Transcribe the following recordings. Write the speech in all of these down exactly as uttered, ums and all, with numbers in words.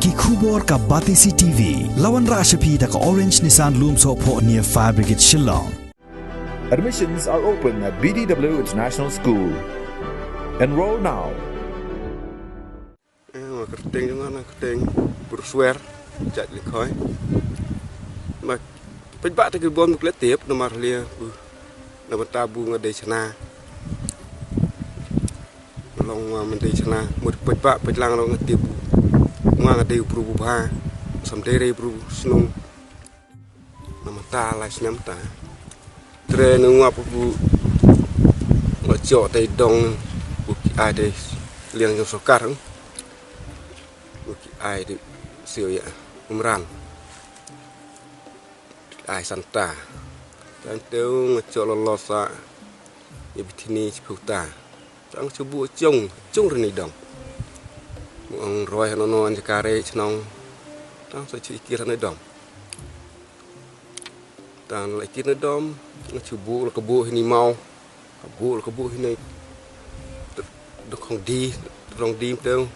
Ki khubor ka Batesi T V. La wanrah sha phi da ka Orange Nissan Lumsohphoh near Fire Brigade Shillong. Admissions are open at B D W International School. Enroll now. Eh, ma kyrteng jong nga na kyrteng Broswell Jait Lyngkhoi. Ma paidbah te ki bun ki la tip namar lia bu na bynta bu nga dei shana. Long nga men dei shana, mut paidbah paidlang long nga tip bu nga nga dei bru bu bha. Sam dei rei bru shnong. Na mynta lai snem ta. Tre nu ngap bu nga chok tai dong bu ki ai dei liang jong sorkar. Bu ki ai dei sio ya umran. Ai santa. Tan teu nga chok lolo sa. Ya bitini chiputa. Tang chubu chung, chung rini dong. Mu ang roi hano no an jakare chnong. Tang sa chu ikir hano dong. Tang la ikir hano dom, nga chubu la kabu hini mau. Kabu la kabu hini. Dok hong di, dok hong di mteu.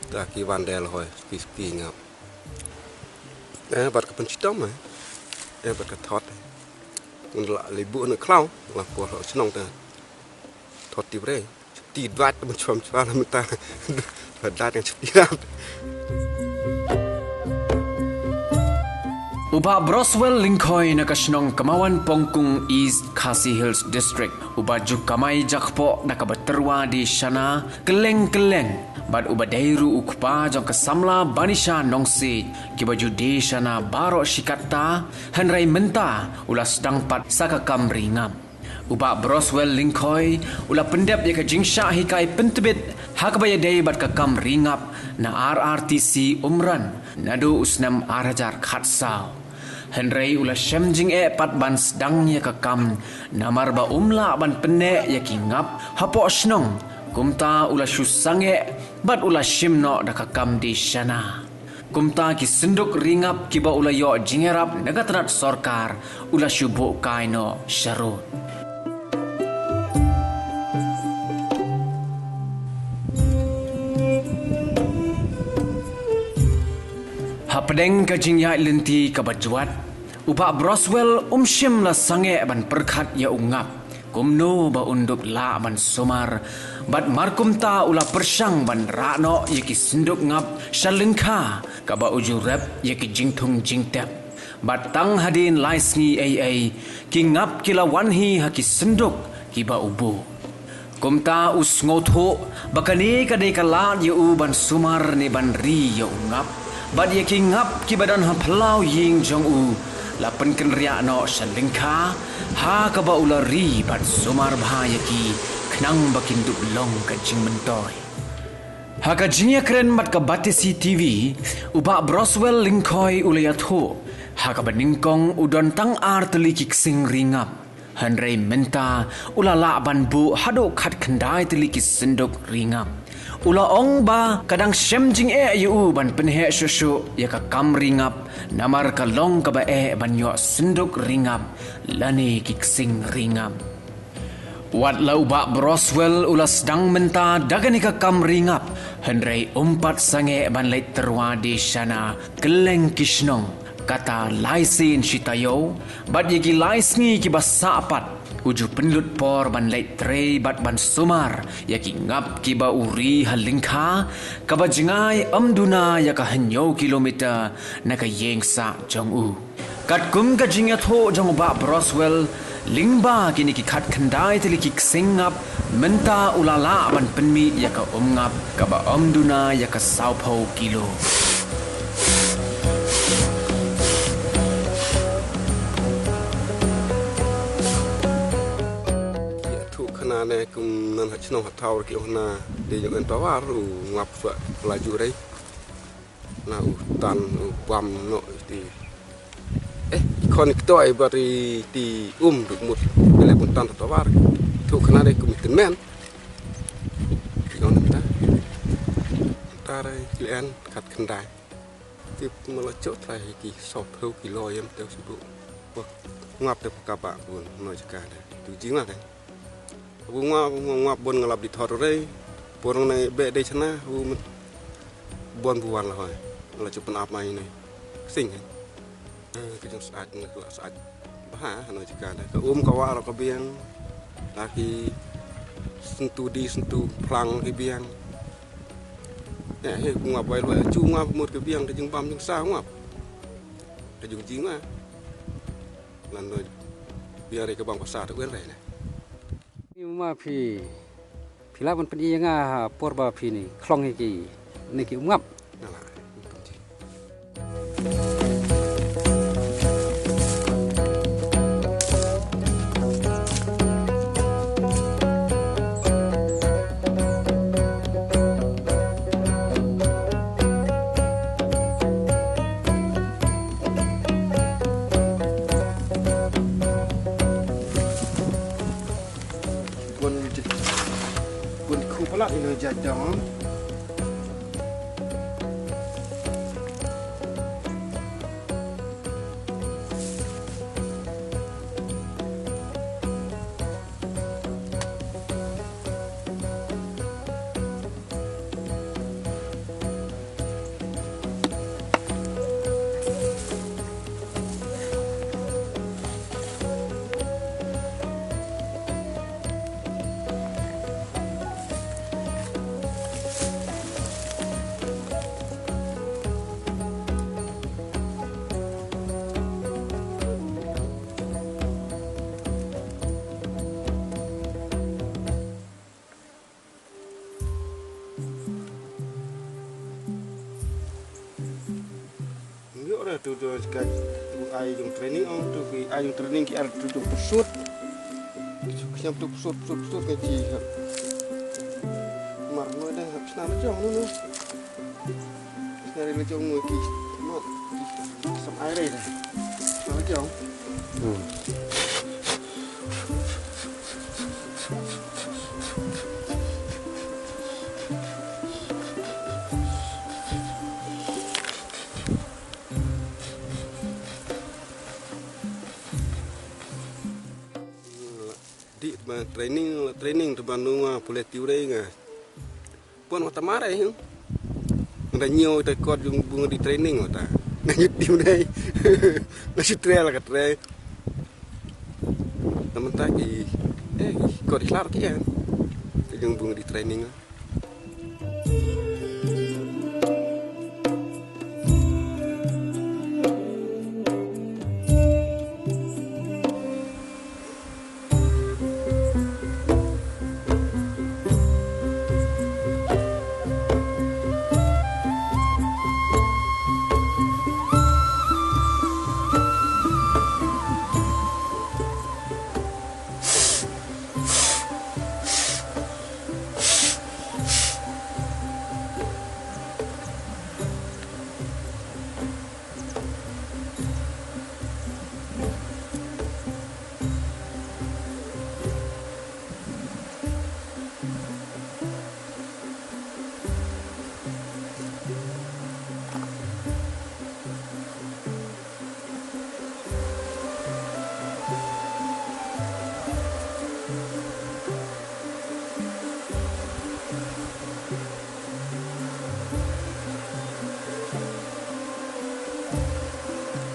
Ta ki van del hoi, ki ki ngap. Eh, bat ka pen chitom eh. Eh, bat ka thot. Ngun la libu hano klau, la por hano chnong ta. Thot ti bre. Ti dwat mun chom chwa la mynta. Dwat ngan chwa ti ram. U Bah Broswell Lyngkhoi na ka shnong Kamawan Pongkung, East Khasi Hills District, uba ju kamai jakpoh na ka ba tyrwa die shana kylleng kylleng, bad uba dei ruh u kpa jong ka samla Banisha Nongsiej, kiba ju die shana baroh shi katta, hynrei mynta u la sdang pat sa ka kam ri ngap. U Bah Broswell Lyngkhoi u la pyndep ïa ka jingshah hikai pyntbit ha kaba ïadei bad ka kam ri ngap na R R T C Umran naduh u snem ar hajar khatsaw. Hynrei u la shem jingeh pat ban sdang ïa ka kam namar ba um lah ban pynneh ïa ki ngap hapoh shnong, kumta u la shu sangeh bad u la shim noh da ka kam die shana. Kumta ki synduk ri ngap kiba u la ïoh jingïarap na ka tnat sorkar u la shu buh kai noh sharud. Hapdeng ka jingïaid lynti kaba jwat, u Bah Broswell um shym la sangeh ban pyrkhat ïa u ngap. Kumno ba un dup lah ban sumar, bad mar kumta u la pyrshang ban rah noh ïa ki synduk ngap sha lyngkha kaba u ju rep ïa ki jingthung jingtep. Bad tang hadien lai sngi ei ei, ki ngap ki la wan hi ha ki synduk kiba u buh. Kumta u sngewthuh ba kane ka dei ka lad ïa u ban sumar ne ban ri ïa u ngap. Bad ïa ki ngap kiba don ha phyllaw ïing jong u la pynkynriah noh sha lyngkha, ha kaba u la ri bad sumar bha ïa ki khnang ba kin dup long ka jingmyntoi. Ha ka jingïakren bad ka Batesi T V, u Bah Broswell Lyngkhoi u la ïathuh, ha kaba nyngkong u don tang ar tylli ki ksing ri ngap. Hynrei mynta u la lah ban buh haduh khatkhyndai tylli ki synduk ri ngap. U la ong ba ka dang shem jingeh ïa u ban pynheh shuh shuh ïa ka kam ri ngap, namar ka long kaba eh ban ïoh synduk ri ngap lane ki ksing ri ngap. Wat la u Bah Broswell u la sdang mynta da kane ka kam ri ngap, hynrei um pat sangeh ban leit tyrwa die shana kylleng ki shnong. Kata lai sien shi taïew, bad ïa ki lai sngi kiba sah pat, u ju pynlut por ban leit trei bad ban sumar ïa ki ngap kiba u ri ha lyngkha, kaba jngai ym duna ïa ka hynñiew kilometer na ka ïing sah jong u. Katkum ka jingïathuh jong u Bah Broswell, lyngba kine ki khatkhyndai tylli ki ksing ngap, mynta u la lah ban pynmih ïa ka um ngap kaba ym duna ïa ka sawphew kilo. Ïathuh khana ne kum nan ha chnong ha thaw ki ong na dei jong en tawar u ngap fa la ju rei. Na u tan u bam no ti. Eh, khon ki toi bari ti um duk mut. Bele pun tan to bar. Tu khana de kum ti men. Ti on ta. Tare len khatkhyndai. Ti mala chot lai ti sawphew kilo yam te sibu. Wak ngap te ka ba bun no jaka de. Tu jingwa de. Abu ngap, ngap, ngap bun nga lap di thor rei. Por nang nai be dei chana, abu mut bun bu wan la hoi. La ju pynap mai ne. Sing. Eh, ka jong sa'at ne ka la sa'at. Bha, hano jika da. Ka um ka wah la ka biang. La ki sentu di sentu plang ki biang. Eh, he, ngap bai lua. Ju ngap mut ka biang ka jingbam jingsa ngap. Ka jong ji nga. Lan do biang re ka bang pasar tu kan re ne. Ni ma phi, phi lah ban pyni ïa nga ha por ba phi ni khlong hi ki, ni ki um ngap. Nga lah. Bun, bun khu palat ino jajang. Ngi ora tu tu ka ai jong training ong tu ki ai jong training ki ar tu tu pesut. Ki nyam tu pesut pesut pesut ka ji. Mar mo da hap sna jong nu nu. Sna re jong nu ki. Mo. Sam ai re da. Sna jong. Hmm. Di ba training, training tu ba nu nga pule tiu re nga. Pon wa tamare hu. Nga da nyo ta kot jung bung di training wa ta. Nga nyu tiu re. Nga si tre la ka tre. Namanta ki, eh, kot di lar ki ya. Jung bung di training.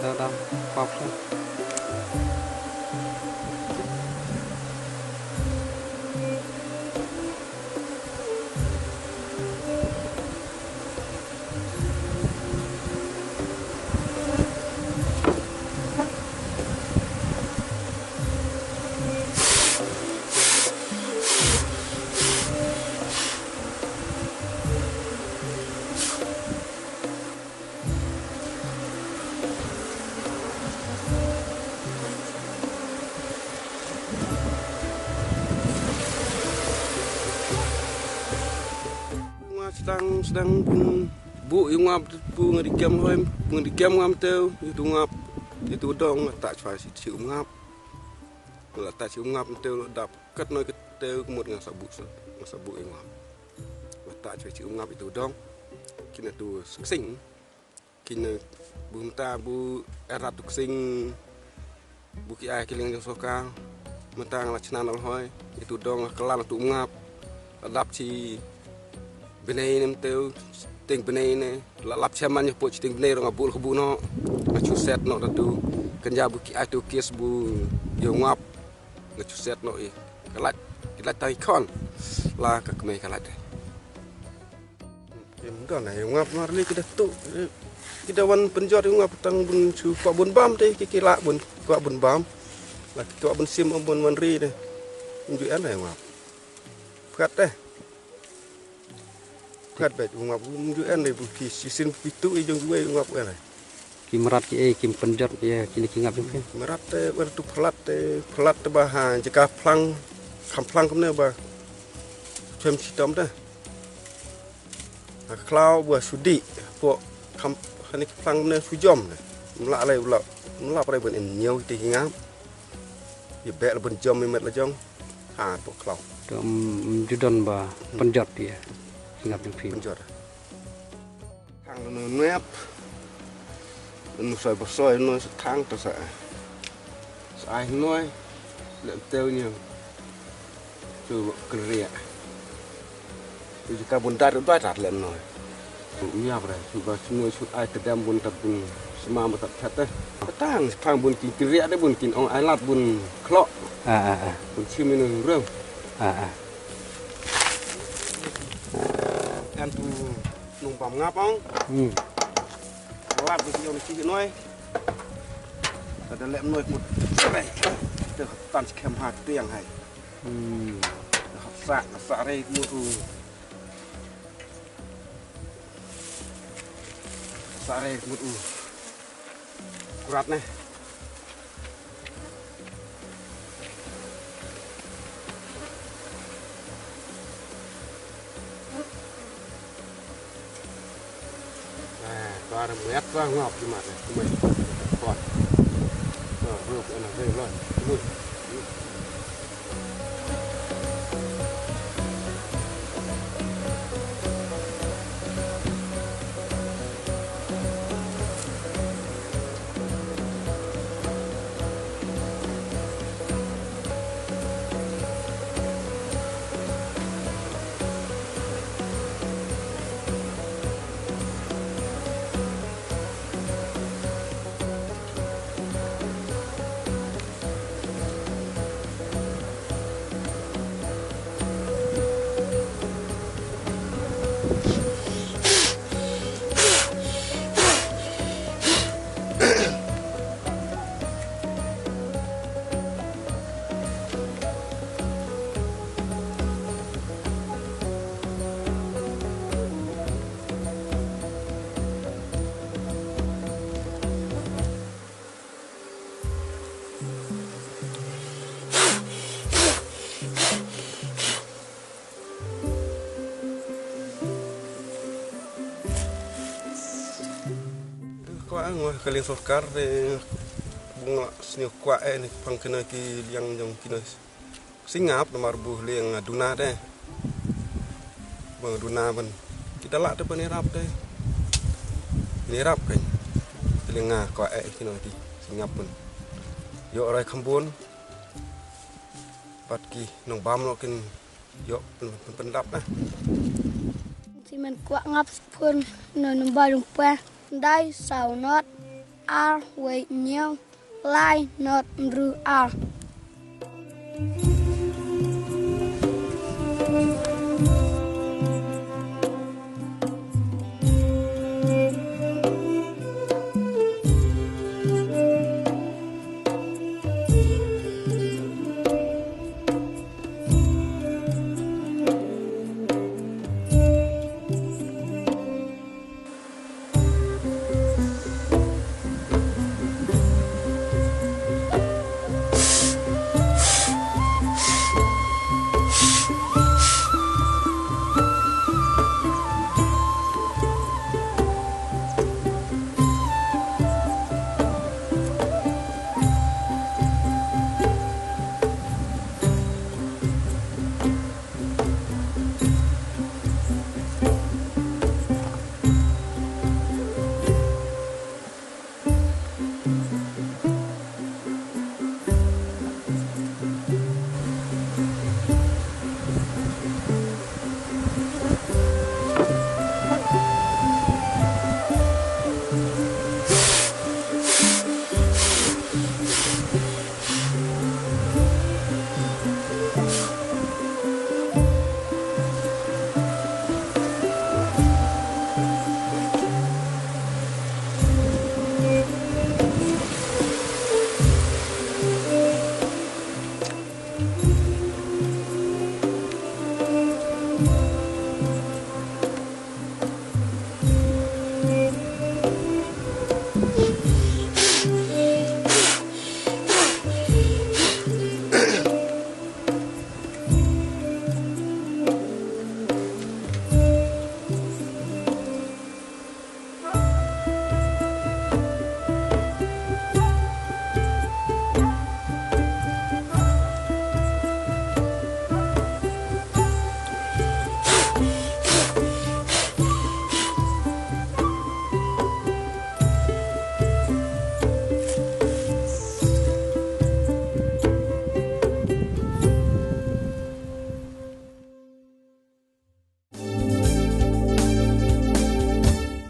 Dadam, pop. Nga sdang, sdang, mm, bu ïa nga bu nga di kem hoi, bu nga di kem ngam teu, itu ngap, itu dong, ta chwa si chi um ngap. La ta chi um ngap teu dap kat noi kat teu mut nga sabu sa, nga sabu ïa ngap. La ta chwa chi um ngap itu dong. Kine tu sing. Kine bu mynta bu erat tu ksing bu ki ai ki liang jong sorkar. Mynta nga la chna na lhoi itu dong ka lan tu ngap. Adap chi bnei nem teu Shiteng bnei ne, la lap chairman ïa pok shiteng bnei ruh nga bul ka bu noh. Nga chu set noh da tu. Kynja bu ki ai tu kies bu ïa u ngap. Nga chu set noh i. Ka lait, ki lait tang i khon. La ka kmie ka lait. Em don ai u ngap mar li ki da tu. Ki da wan pynjot ïa u ngap tang bun chu kwah bun bam te ki ki la bun kwah bun bam. La ki kwah bun sim bun wan ri te. Em ju en ai u ngap. Phat te. Phat bet u ngap um ju en le bu ki sisin ki tu i jong u ngap u en ai. Ki mrad ki ei kim pynjot ïa kine ki ngap jong phi. Mrad te wer tu plat te plat te ba ha jaka phlang kham phlang kumne ba. Chem chitom te. Ha khlaw ba sudi po kham hani phlang kumne sujom ne. Mla lai ula mla prai ban in ñiew te ki ngap. Ïa beh la ban jom i met la jong. Ha to khlaw. To um, um, ju don ba pynjot ïa ki ngap jong phi. Pynjot. Thang no nep. No soi ba soi no sa thang to sa. Sa ai noi. Le tew ni. Tu kria. Tu ka bun dar ba dar le noi. Nia bre, ba snu sut ai kedam bun tat bun sma ba tat chat eh. Tang pang bun kin kria de bun kin ong ai lat bun khlok. Ah ah ah. Bun sim ni rem. Ah ah. Kan tu nung bam ngap ong. Hmm. Lat bun kin ong chi noi. Kada lem noi mut. Te tan kem ha tiang hai. Hmm. Sa sa re mut u. Sa re mut u. Kurat ne. Eh, para muat ba ngap di mata. Kumai. Kuat. Ruh ana re lo. Kumai. Kwah ngwa ka liang sorkar te bung la sñiaw kwah eh ni pang kena ki liang jong kena singap namar buh liang duna te. Bang duna ban kita lah te ban irap te. Ban irap kan. Liang nga kwah eh kena ki singap ban. Yo rai khambun. Pat ki nong bam no kin Yo, pyn, pyn, pynlap na. Simen kwah ngap sphun no number jong pwe. Dai saw not ar wei ñiew lai not hynriew ar.